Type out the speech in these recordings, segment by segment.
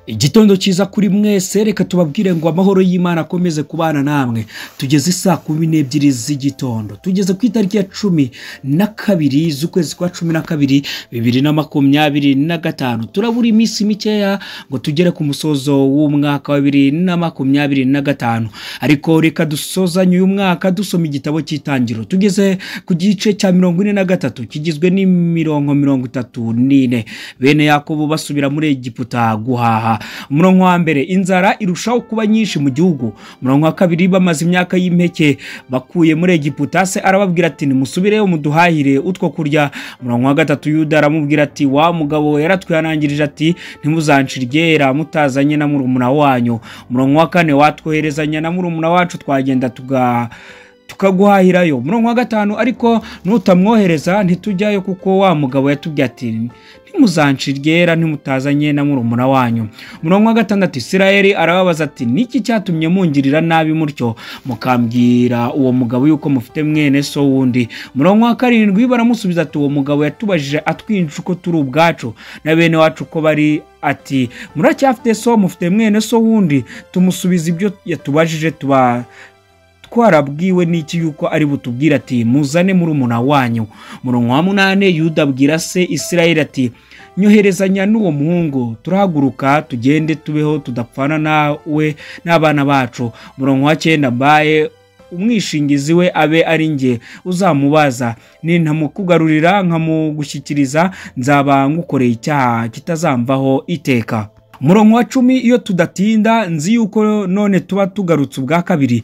Igitondo cyiza kuri mwese, reka tubabwire ngo amahoro y'Imana akomeze kubana namwe. Tugeze saa 12 z'igitondo, tugeze ku itariki ya 12 z'ukwezi kwa 12 2025. Turabura iminsi mikeya ngo tugere ku musozo w'umwaka wa 2025, ariko reka dusozanye uyu mwaka dusoma igitabo cy'Itangiriro. Tugeze ku gice cya 43 kigizwe n'imirongo 34. Bene Yakobo basubira muri Egiputa guhaha. Umurongo wa mbere, inzara irushaho kuba nyinshi mu gihugu. Umurongo wa kabiri, bamaze imyaka y'impeke bakuye muri Egiputa, se arababwira ati nimusubireyo muduhahire utwo kurya. Umurongo wa gatatu, Yuda aramubwira ati wa mugabo yaratwihanangirije ati ntimuzanshire iryera mutazanye na murumuna wanyu. Umurongo wa kane, watwoherezanya na murumuna wacu twagenda tukaguhahirayo. Umurongo wa gatanu, ariko nutamwohereza ntitujyayo kuko wa mugabo yatubwiye ati ntimuzanshire iryera ntimutazanye na murumuna wanyu. Umurongo wa gatandatu, Isirayeli arababaza ati niki cyatumye mungirira nabi mutyo mukambwira uwo mugabo yuko mufite mwene so wundi? Umurongo wa karindwi, baramusubiza ati uwo mugabo yatubajije atwinja uko turi ubwacu na bene wacu ko bari, ati muracyafite so, mufite mwene so wundi? Tumusubiza ibyo yatubajije, tuba twarabwiwe n'iki yuko ari butubwira ati muzane murumuna wanyu. Umurongo wa munane, Yuda abwira se Isirayeli ati nyoherezanya n'uwo muhungu turahaguruka tugende tubeho tudapfana nawe n'abana bacu. Umurongo wa cyenda, mbaye umwishingizi we abe ari njye uzamubaza, nintamukugarurira nkamugushyikiriza nzaba ngukoreye icyaha kitazamvaho iteka. Umurongo wa 10, iyo tudatinda nzi yuko none tuba tugarutse ubwa kabiri.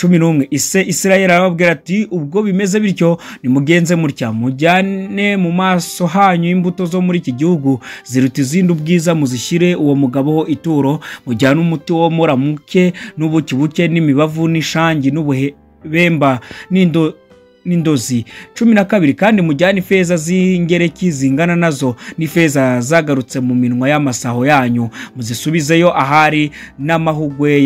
11, ise Isirayeli arababwira ati ubwo bimeze bityo nimugenze mutya, mujyane mu maso hanyu imbuto zo muri iki gihugu ziruta izindi ubwiza, muzishyire uwo mugabo ho ituro, mujyane umuti wo muramuke n'ubuki buke n'imibavu n'ishangi n'ubuhemba n'indozi. 12, kandi mujyane ifeza z'ingereki zingana nazo n'ifeza zagarutse mu minwa y'amasaho yanyu, muzisubizeyo ahari n'amahugwe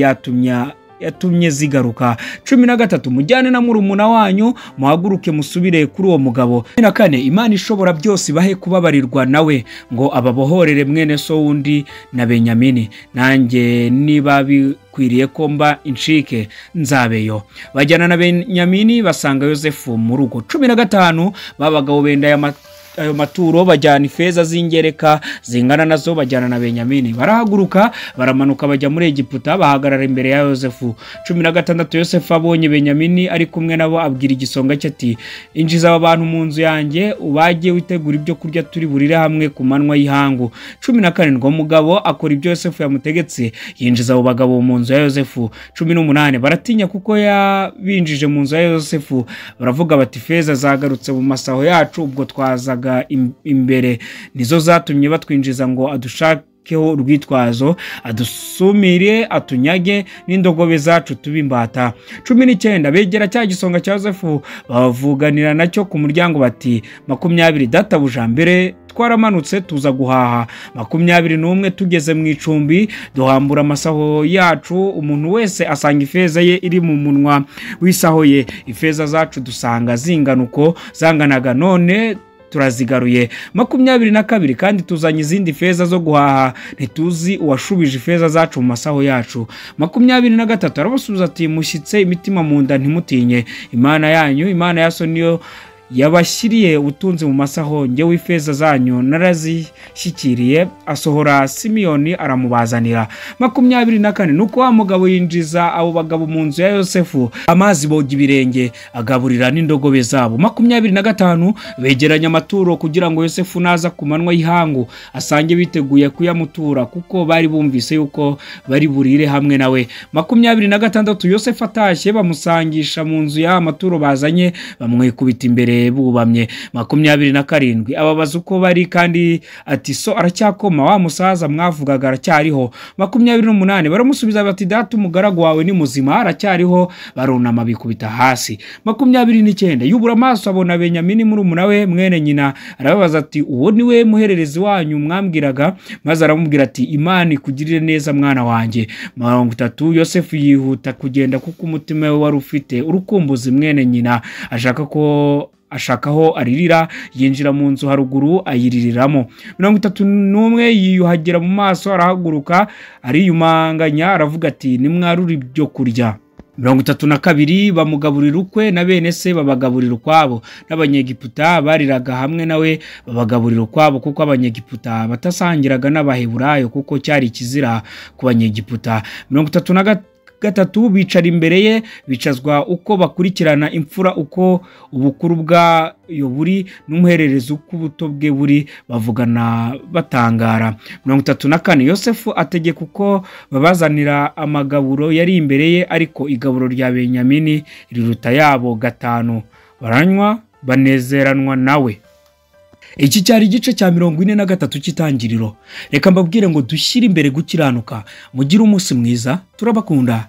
yatumye zigaruka. 13, mujyane na murumuna wanyu muhaguruke musubire kuri uwo mugabo. 14, Imana ishobora byose ibahe kubabarirwa nawe ngo ababohorere mwene so wundi na Benyamini, nanjye niba bikwiriye ko mba incike nzabeyo. Bajyana na Benyamini basanga Yosefu mu rugo. 15, babagabo benda ayo maturo bajyana ifeza z'ingereka zingana nazo bajyana na Benyamini, barahaguruka baramanuka bajya muri Egiputa bahagarara imbere ya Yosefu. 16, Yosefu abonye Benyamini ari kumwe nabo abwira igisonga cye ati injiza aba bantu mu nzu yanjye ubage witegura ibyo kurya turi burire hamwe ku manwa y'ihangu. 17, umugabo akora ibyo Yosefu yamutegetse, yinjiza abo bagabo mu nzu ya Yosefu. 18, baratinya kuko yabinjije mu nzu ya Yosefu, baravuga bati feza zagarutse mu masaho yacu ubwo twazaga imbere, nizo zatumye batwinjiza ngo adushakeho urwitwazo, adusumire atunyage n'indogobe zacu tube imbata. 19, begera cya gisonga cya Yosefu bavuganira nacyo ku muryango bati 20, databuja mbere twaramanutse tuza guhaha. 21, tugeze mu icumbi duhambura amasaho yacu, umuntu wese asanga ifeza ye iri mu munwa w'isaho ye, ifeza zacu dusanga zingana uko zanganaga, none turazigaruye. 22, kandi tuzanye izindi feza zo guhaha, ntituzi uwashubije ifeza zacu mu masaho yacu. 23, arabasubiza ati mushyitse imitima mu nda ntimutinye, Imana yanyu Imana ya so niyo yabashyiriye ubutunzi mu masaho, njyewe ifeza zanyu narazishyikiriye. Asohora Simiyoni aramubazanira. 24, nuko wa mugabo yinjiza abo bagabo mu nzu ya Yosefu, amazi boga ibirenge, agaburira n'indogobe zabo. 25, begeranya amaturo kugira ngo Yosefu naza ku manwa y'ihangu asange biteguye kuyamutura, kuko bari bumvise yuko bari burire hamwe nawe. 26, Yosefu atashye bamusangisha mu nzu ya amaturo bazanye, bamwikubita imbere bubamye. 27, ababaza uko bari kandi ati so aracyakoma, wa musaza mwavugaga aracyariho? 28, baramusubiza bati data umugaragu wawe ni muzima aracyariho. Barunama bikubita hasi. 29, yubura amaso abona Benyamini murumuna we mwene nyina, arababaza ati uwo ni we muhererezi wanyu mwambwiraga? Maze aramubwira ati Imana ikugirire neza mwana wanjye. 30, Yosefu yihuta kugenda kuko umutima we wari ufite urukumbuzi mwene nyina, ashaka ko Ashaka aho aririra, yinjira mu nzu haruguru ayiririramo. 31 yiyuhagira mu maso, arahaguruka ariyumanganya, aravuga ati nimwarure ibyo kurya. 32 bamugaburira ukwe na bene se babagaburira ukwabo, n'Abanyegiputa bariraga hamwe nawe babagaburira ukwabo, kuko Abanyegiputa batasangiraga n'Abaheburayo, kuko cyari ikizira ku Banyegiputa. 33 bicara imbere ye, bicazwa uko bakurikirana imfura uko ubukuru bwayo buri, n'umuhererezi uko ubuto bwe buri, bavugana batangara. 34 Yosefu ategeka uko babazanira amagaburo yari imbere ye, ariko igaburo rya Benyamini riruta yabo 5. Baranywa banezeranwa nawe. Iki cyari igice cya 43 cy'Itangiriro. Reka mbabwire ngo dushyire imbere gukiranuka. Mugire umunsi mwiza, turabakunda.